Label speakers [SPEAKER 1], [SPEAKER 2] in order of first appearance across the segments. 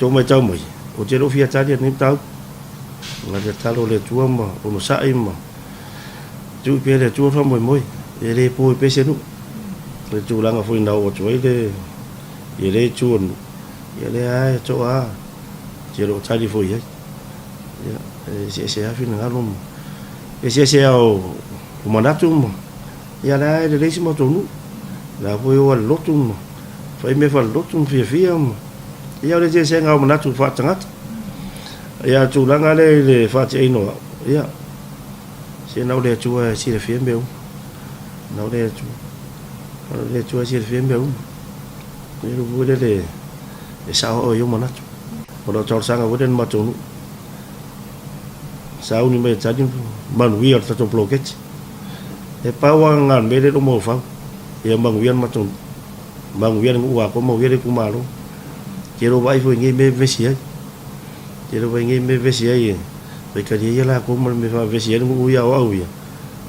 [SPEAKER 1] tou matau mai, ou te le o fia tali i lenei mataupu. Na o le tatalo i le Atua ma onosai ma tuu pea e le Atua le faamoemoe, e le po pea se nuu. O le tulaga foi na oo atu ai le ia lea itu o le nuu, ia lea lava e toa lava, ou te le o tali foi i ai. Ia, e eseese lava finagalo ma eseese lava o manatu ma ia lea lava e lelei si matou nuu. O la foi e o lava i le lotu ma fai mea faale-lotu ma fiafia ma ia o le eseesega o manatu faale-tagata. Ia a o le tulaga lea i le faateaina o au, ia, se na o le Atua e silafia mea uma. Na o le Atua. Na o le Atua e silafia mea uma. Ia le upu foi lele e sao au i ou manatu. O lau talosaga foi lea i le matou nuu, sauni mai e tali manuia o le tatou poloketi. E pau lava lena o le mea lea e le o mafaufau, ia manuia le matou nuu, manuia le nuu atoa, manuia le itumalo. Ou te le o vaai foi i nei mea e vevesi ai. Ou te le o vaai i nei mea e vevesi ai, e faitalia ia latou ma le mea e faavevesi ai le nuu ia, o au ia,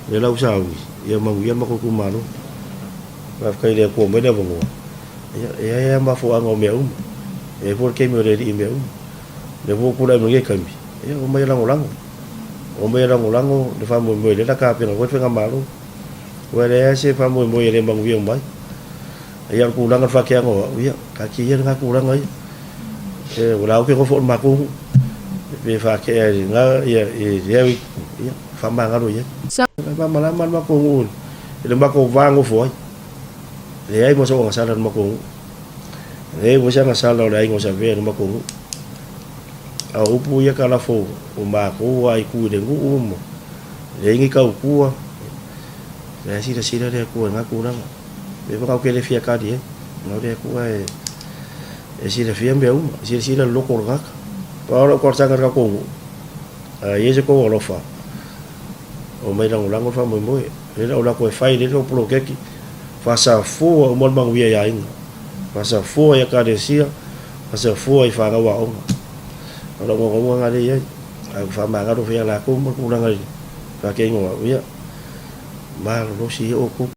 [SPEAKER 1] o lea la ua sauni, ia manuia le matou itumalo. Faafetai i le Atua ua aumai le avanoa, ia e i ai lava mafuaaga o mea uma. E i ai foi le taimi o le Alii i mea uma. O lea foi ua tulai mai nei taimi, ia omai e lagolago. Omai e lagolago le faamoemoe o lea o le a tapena foi le Faigamalo. Aua e leai lava se faamoemoe e le manuia uma ai. Ia o le tulaga o le faateaga o au, ia taatia ia lena tulaga ia. E, o la ou te nofo i le matou nuu, pe faatea i lena, ia, i lea itu, ia, faamagalo i ai. E malamalama le matou nuu i le matou va nofo ai. Leai ma sou agasala i le matou nuu. Leai foi se agasala o le aiga o Savea i le matou nuu. A o upu ia kalafo o matou a itu i le nuu ma leai ni tautua. O la e silasila le Atua i na tulaga. O lea foi ou te le fia tali ai. Na o le Atua e silafia mea uma, e silasila i le loto o le tagata. Pau lau talosaga i le tatou nuu, a i ai se tou alofa, omai lagolago le faamoemoe. O lea o le a toe fai lelei le poloketi, faasafua uma le manuia i aiga, faasafua i ekalesia, faasafua i fanau aoga. O lau naunautauga lena lea e i ai, ae ua faamagalo foi ia latou ma tulaga i le faatinoga, ia malolosi ia outou.